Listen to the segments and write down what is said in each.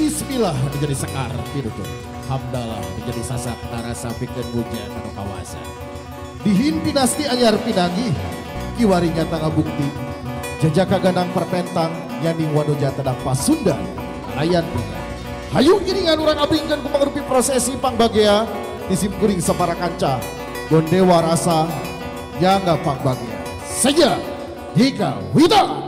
Bismillah menjadi sekar pinutur. Hamdalah menjadi sasak narasa pikeun puja kanu kawasa. Dihin dinasti anyar pinanggih kiwari nyata ngabukti. Jajaka ganang perpentang yaning wadoja tedak Pasundan kalayan bunga. Hayu ngiringan urang abringkeun ku mangrupi prosesi pangbagea disimkuring sapara kanca gondewa rasa yangga pangbagea. Saja jika wita.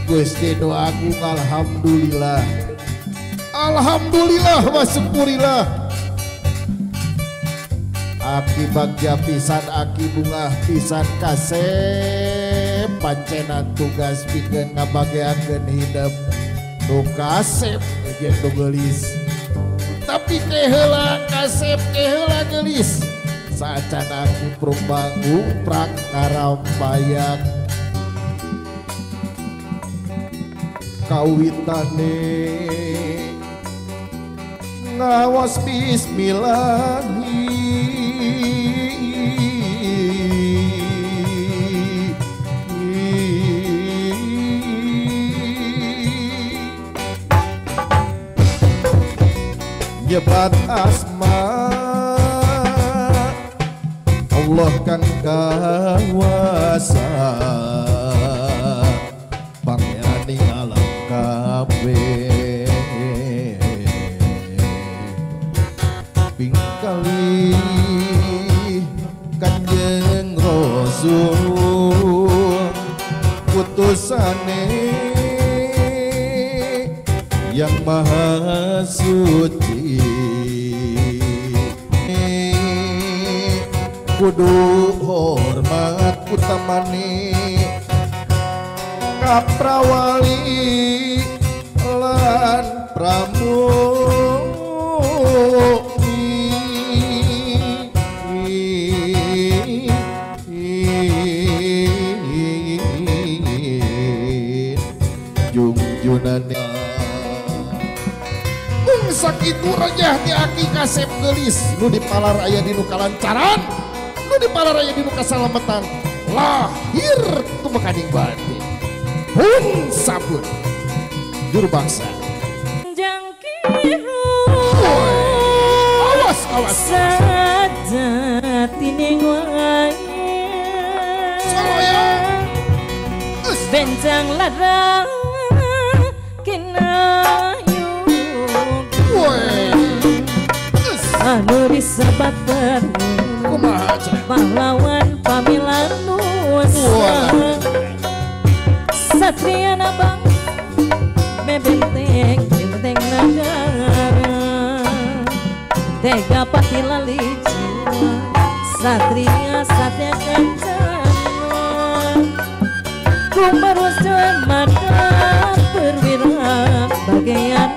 Gusti doa agung alhamdulillah. Alhamdulillah wa syukurillah. Aki bagja pisan aki bungah pisan kasep pancenan tugas pikeun ngabageakeun hidup nu kasep jeung nu geulis. Tapi teh heula kasep teh heula geulis. Saacan aki prumbang guprak ngarampayak kawitane ngawas bismillahi nyebat asma Allah kang kawasa pangeran alam kabeh ping kali Kanjeng Rasul putusane yang maha suci kudu hormat utamane kaprawali lan pramuki jungjunane mung sakitu rejah ti aki kasep geulis nu dipalar aya di nu kalancaran nu dipalar aya di nu kasalametan lahir tumekaning batin pun sabun juru bangsa awas awas sajatine wae benjang lara kinayu anu disebat pahlawan pamilan nusa satria nabang benteng benteng negara tega pati lali jiwa satria satya kencana kumarus mata perwira bagian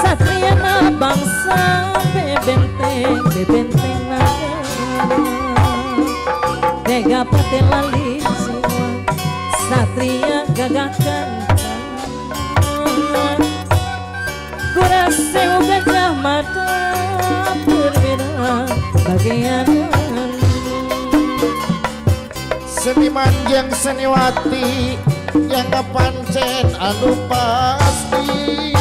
satria bangsa benteng benteng negara tega pati lali jiwa satria gagah kencana kuraseu gajah mata perwira bagian seniman jeung seniwati yang pancen anu pasti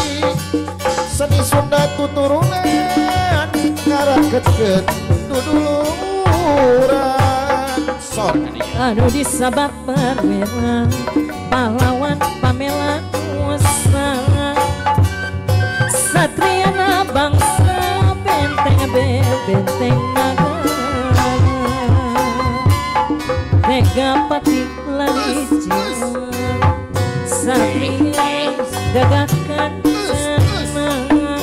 seni Sunda tuturunan ngaraketkeun duduluran sor anu disabat perwira pahlawan pamelan nusa satria bangsa benteng benteng benteng nagara tega pati lali jiwa satria gagah kancana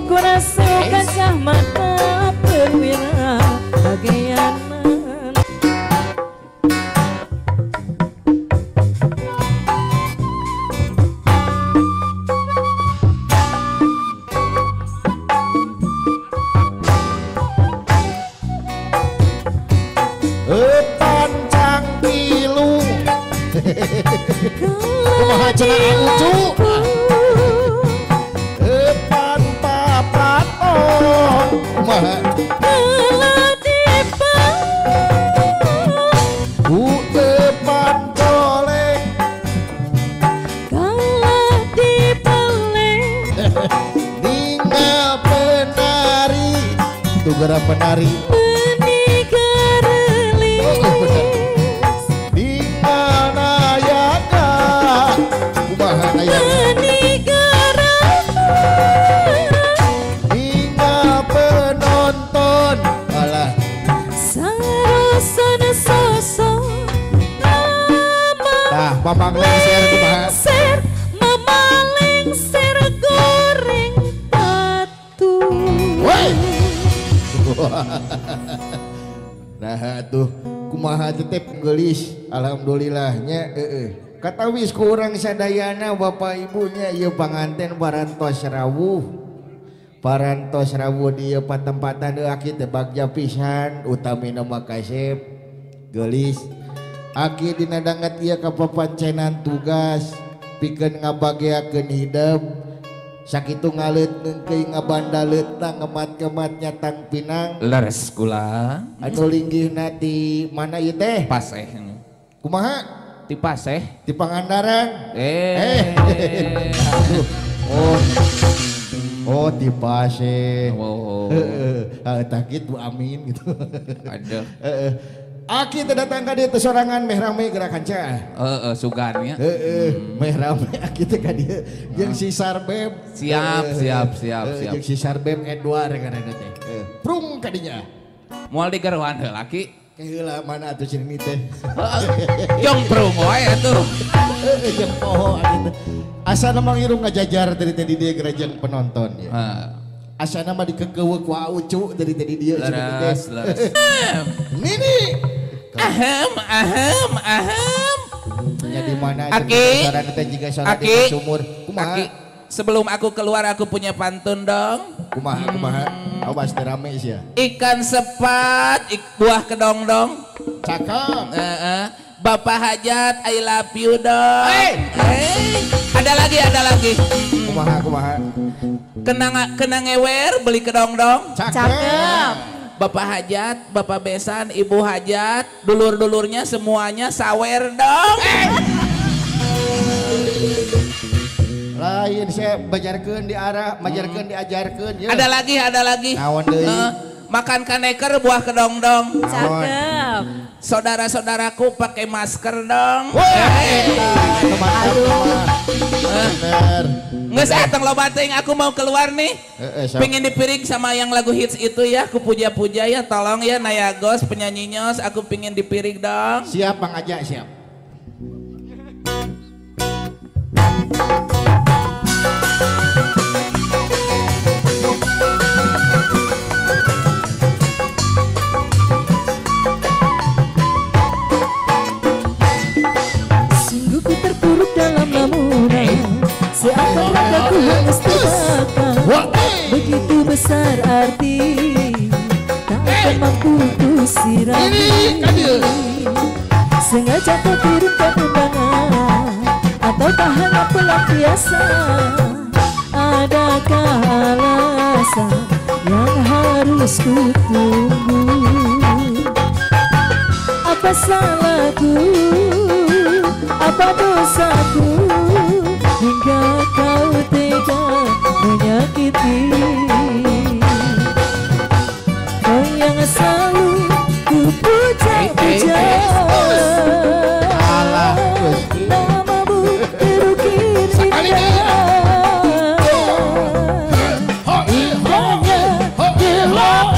kurasa gajah mata perwira bagian. Pancang tilu kumaha cenah ucu pan papat oh kumaha ku depan golek kalah dibelek ningal penari tugera penari penonton alah sarasana sosok tah mamang lengser kumaha mama lengser goreng batu. Woi. Nah tuh kumaha teh geulis alhamdulillahnya heeh. Katawis ku urang sadayana bapak ibunya ieu panganten parantos rawuh. Parantos rawuh di ieu patempatan deui aki teh bagja pisan utamina mah kasep geulis. Aki dina danget ieu ka papancenan tugas pikeun ngabageakeun hidep sakitu ngaleut neungkeui ngabandaleutna ngemat-kemat nyatang pinang. Leres kula. Anu linggihna ti mana ieu teh? Paseh. Kumaha? Ti Paseh. Ti Pangandaran. Oh. Oh ti Paseh. Oh. Heeh, tah kitu amin gitu. Aduh. Heeh. Aki teh datang ka dieu teh sorangan meh rame gerakan cah. Heeh, sugan nya. Heeh, meh rame aki teh ka dieu jeung si Sarbeb. Siap, siap, siap, siap. Jeung si Sarbeb Edward ngaranna teh. Prung ka dinya. Moal digerohan heula ki. Heula mana atuh sini teh. Jong prung wae atuh. Heeh, jeung poho aki teh. Asana mah irung ngajajar dari tadi dia gerajang penonton ya. Asana mah dikekeuweuk ku aucu dari tadi dia leres, leres. Nini. Ahem, ahem, ahem. Nya di mana Aki? Suara teh jiga suara di sumur. Kumaha? Aki, sebelum aku keluar aku punya pantun dong. Kumaha, kumaha? Awas teh rame sia. Ikan sepat, buah kedongdong. Cakep. Bapak Hajat, I love you dong. Hey. Ada lagi, ada lagi. Kumaha, kumaha. Kena ngewer, beli kedongdong. Cakep. Bapak Hajat, Bapak Besan, Ibu Hajat, dulur-dulurnya semuanya sawer dong. Lain saya bajarkeun di arah, majarkeun diajarkeun. Ya. Ada lagi, ada lagi. Naon deui? Makan kaneker buah kedongdong. Cakep. Saudara-saudaraku pakai masker dong. Bener. Nggak saya tong loba teuing, aku mau keluar nih. Pengen dipiring sama yang lagu hits itu ya, aku puja-puja ya, tolong ya Nayagos penyanyinya, aku pingin dipiring dong. Siap Bang Aja, siap. Sungguh ku terpuruk dalam lamunan, seakan ragaku hangus terbakar. Begitu besar arti, tak akan mampu ku sirami. Sengaja kau kirimkan undangan, atau tak hanya pelampiasan. Adakah alasan yang harus ku tunggu? Apa salahku, apa dosaku, hingga kau tega menyakiti? Kau yang selalu ku puja-puja, namamu terukir indah. Indahnya gelap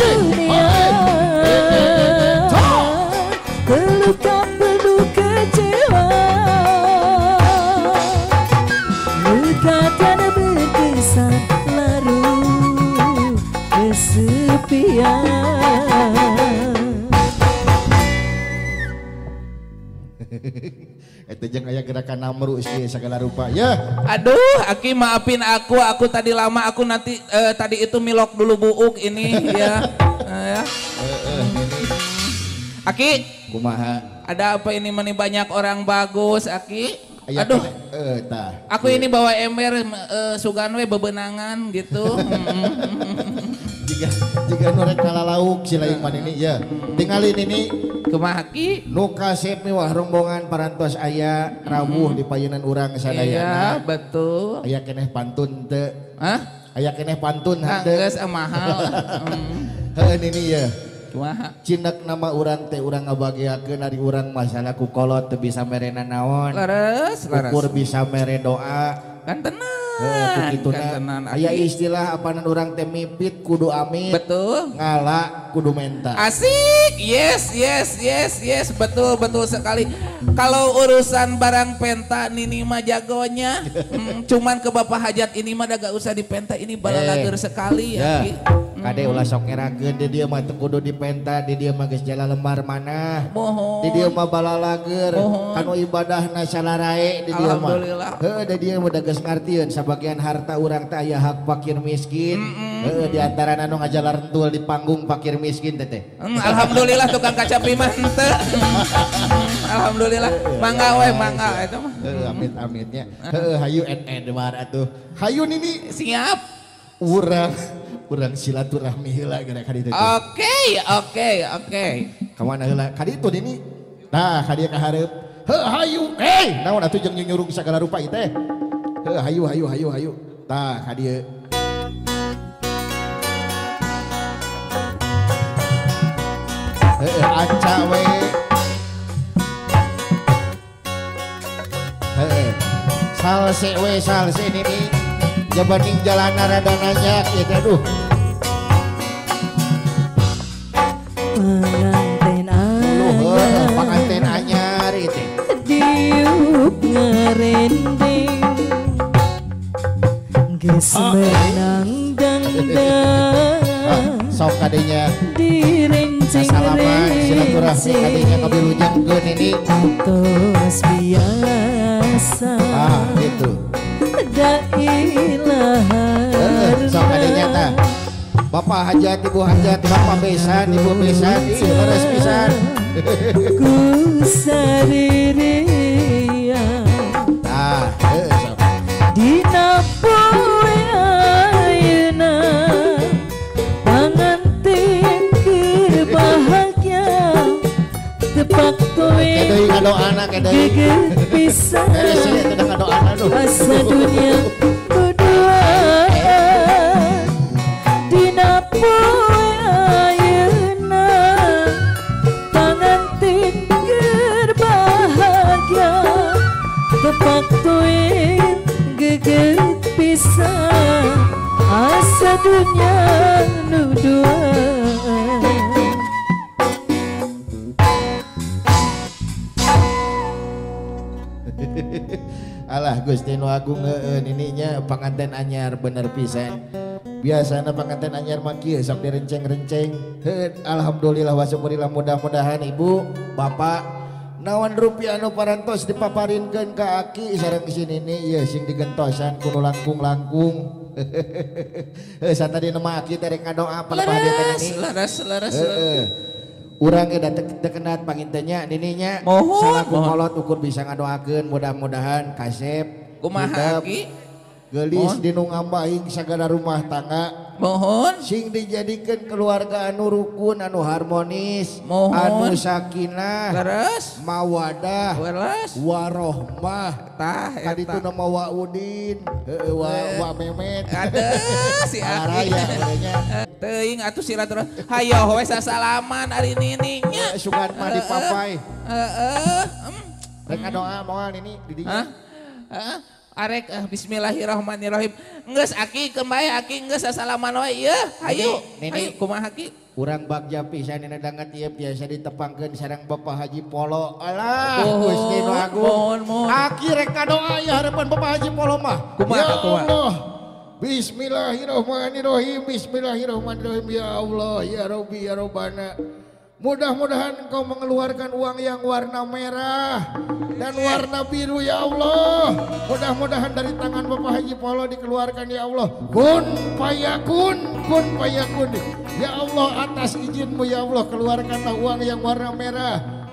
gerakan namru sih segala rupa ya. Aduh, Aki maafin aku tadi lama, aku nanti tadi itu milok dulu buuk ini ya. Ya. Aki, kumaha? Ada apa ini meni banyak orang bagus, Aki? Aduh, aku ini bawa ember sugan we bebenangan gitu. Jika nu rek kalalauk si lain mah ini ya. Tingalin ini kumaha Ki? Nu kasep miwah rombongan parantos aya rawuh di payunan urang sadayana. Iya, betul. Aya keneh pantun teu. Hah? Aya keneh pantun henteu. Geus mahal. Heuh nini ya. Kumaha? Cinek nama urang teh urang ngabagiakeun ari urang masalah ku kolot teu bisa merena naon. Leres, leres. Ukur bisa mere doa. Kan tenan. Tenan. Aya istilah apanan urang teh mipit kudu amit. Betul. Ngala kudu menta. Asik. Yes, yes, yes, yes. Betul, betul sekali. Kalau urusan barang penta nini mah jagonya. Cuman ke Bapak Hajat ini mah gak usah dipenta, ini balalager sekali ya. Kade ulah sok ngerakeun di dieu mah teu kudu dipenta, di dieu mah geus jala lembar manah. Mohon. Di dieu mah balalager, kanu ibadahna salarae di dieu mah. Alhamdulillah. Heuh di dieu mah geus ngartieun sabagian harta urang teh aya hak fakir miskin. Heuh di antarana nu ngajalar rentul di panggung fakir miskin teh teh. Alhamdulillah tukang kaca mah henteu. Alhamdulillah. Mangga we mangga eta mah. Heuh amit-amitnya. Heuh hayu en war atuh. Hayu nini siap. Urang silaturahmi heula geura ka ditu. Oke, oke, oke. Ka mana heula? Ka ditu nini. Nah, ka dieu ka hareup. Heuh hayu. Naon atuh jeung nyurung sagala rupa ieu teh. Heuh hayu hayu hayu hayu. Tah ka dieu. Heuh aca we. Heuh. Salse we salse nini. Jabaning jalana rada nanyak ya aduh. Pengantin anyar, pengantin anyar itu. Diuk ngerendeng, geus menang dangdang. Sok kadenya. Direnceng salaman silaturahmi kadenya kabilujengkeun ini. Tos biasa. Ah gitu. Sok adanya tah. Bapak hajat, ibu hajat, bapak besan, ibu besan, ih leres pisan. Ku sariria. Tah, heuh sok. Dina poe ayeuna pangantin keur bahagia tepak toe. Kedeui ngadoana kedeui. Geget pisan. Asa dunia berduaan dina poe ayeuna pangantin keur bahagia tepak tuin geget pisan asa dunia nu duaan. Alah Gusti nu agung heueun ininya panganten anyar bener pisan. Biasana panganten anyar mah kieu sok direnceng-renceng. Heuh alhamdulillah wa syukurillah mudah-mudahan ibu bapak naon rupiah anu parantos dipaparinkeun ka aki sareng si nini ieu sing digentosan kudu langkung-langkung. Heuh satadina mah aki teh rek ngadoa palebah dieu teh nini. Leres leres. Urang ge dekenat pangintenya nininya salaku kolot ukur bisa ngadoakeun mudah-mudahan kasep kumaha aki geulis dinu ngambaing sagala rumah tangga mohon sing dijadikeun keluarga anu rukun anu harmonis mohon anu sakinah leres mawadah warohmah tah eta kaditu nama Wa Udin heueuh wa Memet aduh si aki teuing atuh silaturahmi hayo we sasalaman ari nini nya sugan mah dipapai heeh rek ngadoa moal nini di dinya heeh arek bismillahirrahmanirrahim geus aki keun bae aki geus sasalaman we ieu hayu nini kumaha ki urang bagja pisan dina danget ieu biasa ditepangkeun sareng Bapak Haji Polo alah Gusti nu agung aki rek ngadoa ieu harapan Bapak Haji Polo mah kumaha ya Allah. Bismillahirrahmanirrahim. Bismillahirrahmanirrahim. Ya Allah, ya Rabbi, ya Rabbana. Mudah-mudahan engkau mengeluarkan uang yang warna merah dan warna biru ya Allah. Mudah-mudahan dari tangan Bapak Haji Polo dikeluarkan ya Allah. Kun payakun, kun payakun. Ya Allah, atas izinmu ya Allah, keluarkanlah uang yang warna merah.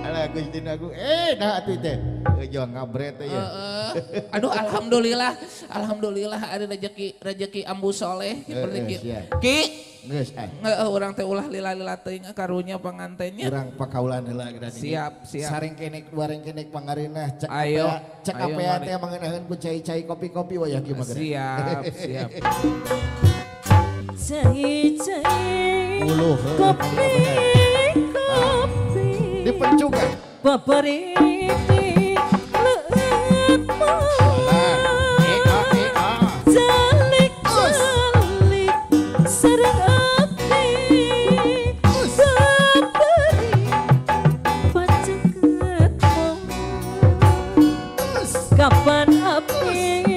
Alah Gusti Agung, dah atuh teh. Jangan ngabret teh ya. Aduh alhamdulillah, alhamdulillah ada rezeki rezeki ambu soleh seperti Ki. Geus heeh urang teh ulah lila-lila teuing karunya pangantennya. Urang pakaulan heula geura. Siap, siap. Sareng kenek wareng kenek pangarinah cek ayo, cek apea teh mangenaheun ku cai-cai kopi-kopi wayah kieu mah. Siap, siap. Cai-cai kopi kopi dipencukan. Babariti leueut jalik jalik sareng abdi babari paceket kapan abdi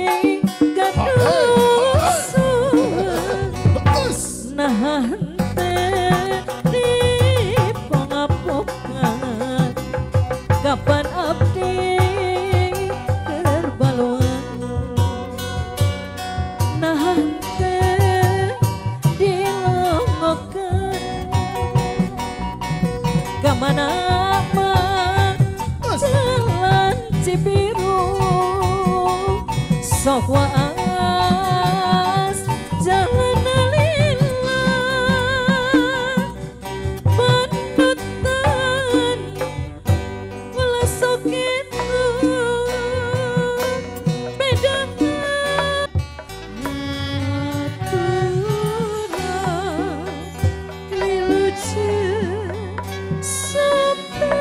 gaduh nah kapan abdi keur baluan nah teh dilongokeun ka mana mah jalan Cibiru sok waas jalan lila panutan sok itu beda aturan wilujeng sampai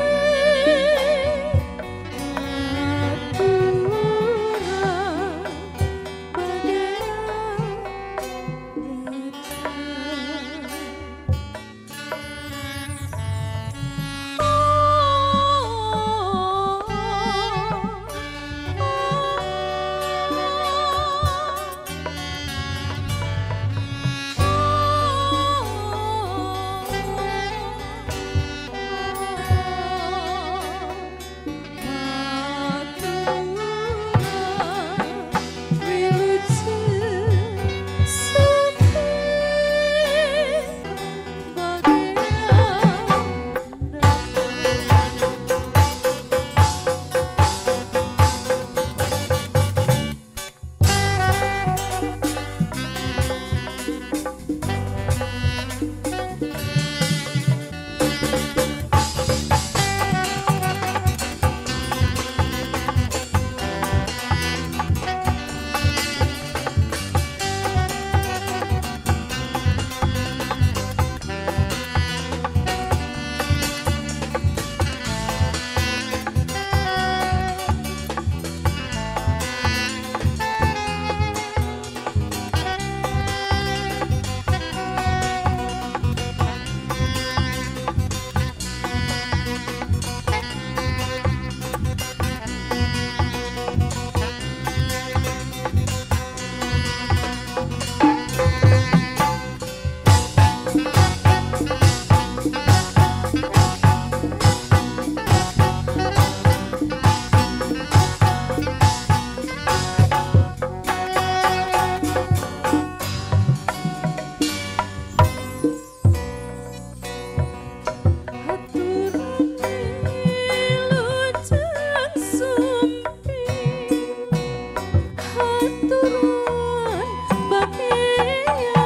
aturan bagea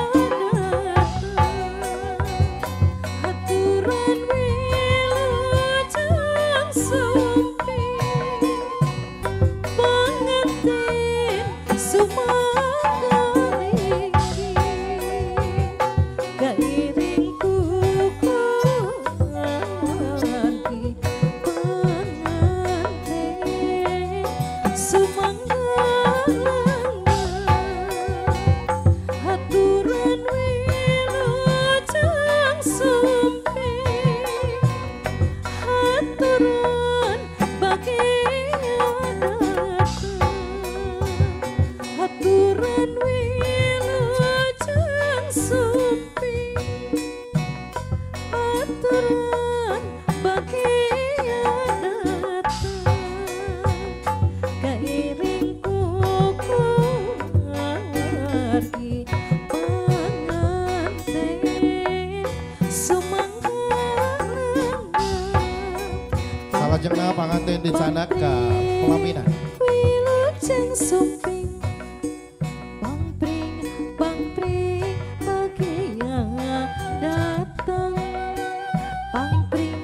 dicanak ka pelaminan. Wilujeng sumping pangpring pangpring bagia datang pangpring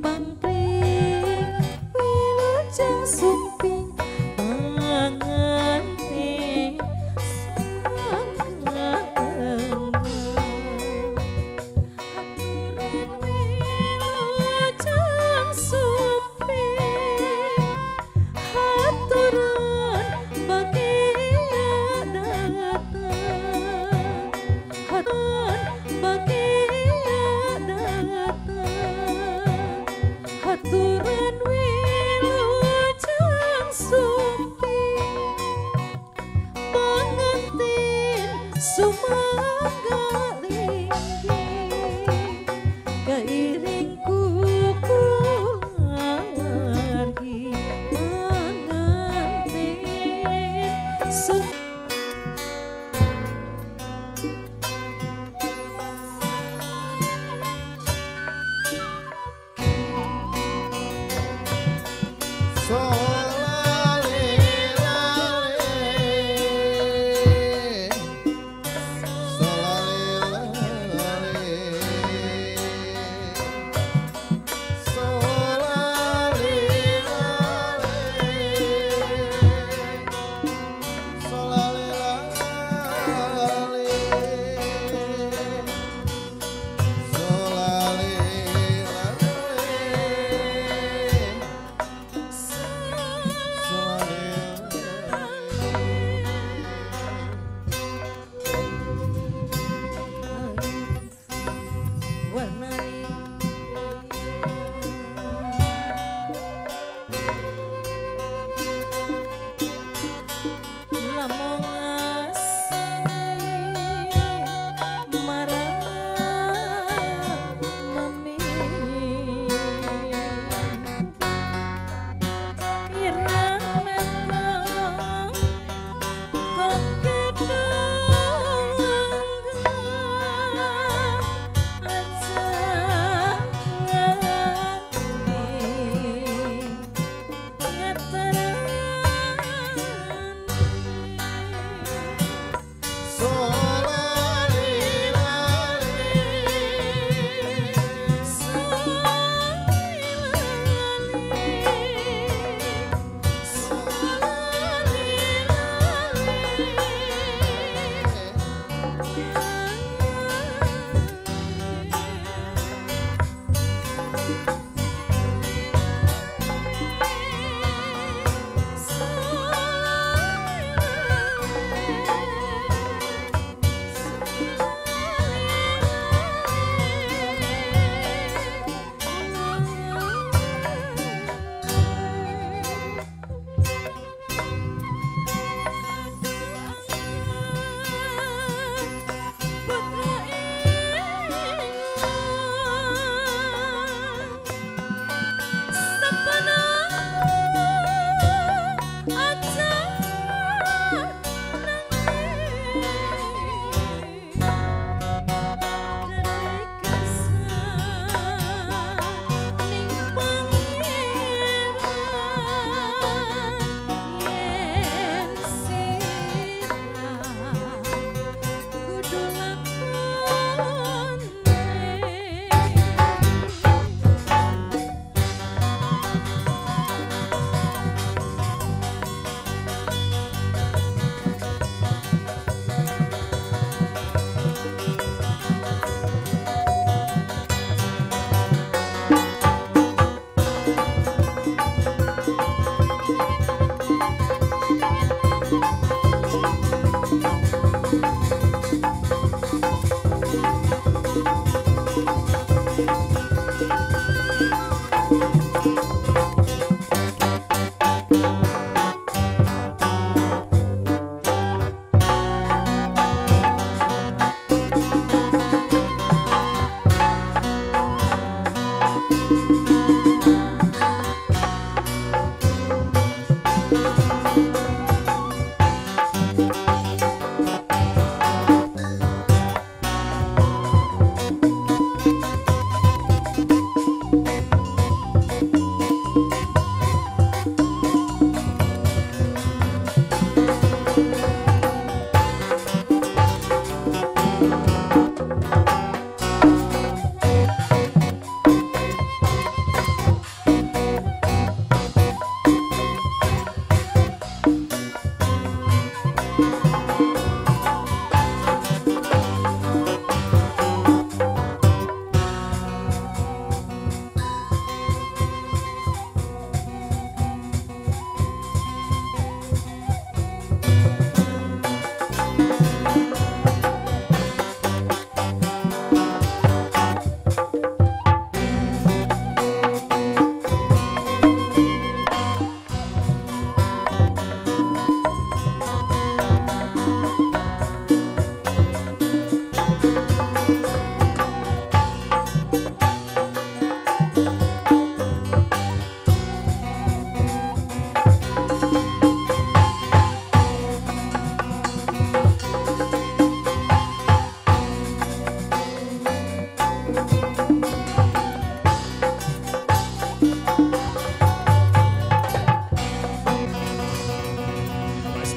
pangpring wilujeng sumping pangantin sumangga haturan wilujeng sumping haturan bagia datang haturan bagia datang haturan wilujeng sumping pangantin sumangga linggih keiring kuku largi pangantin sum Solalelale,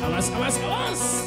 Awas, awas, awas.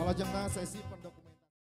Salajengna sesi pendokumen.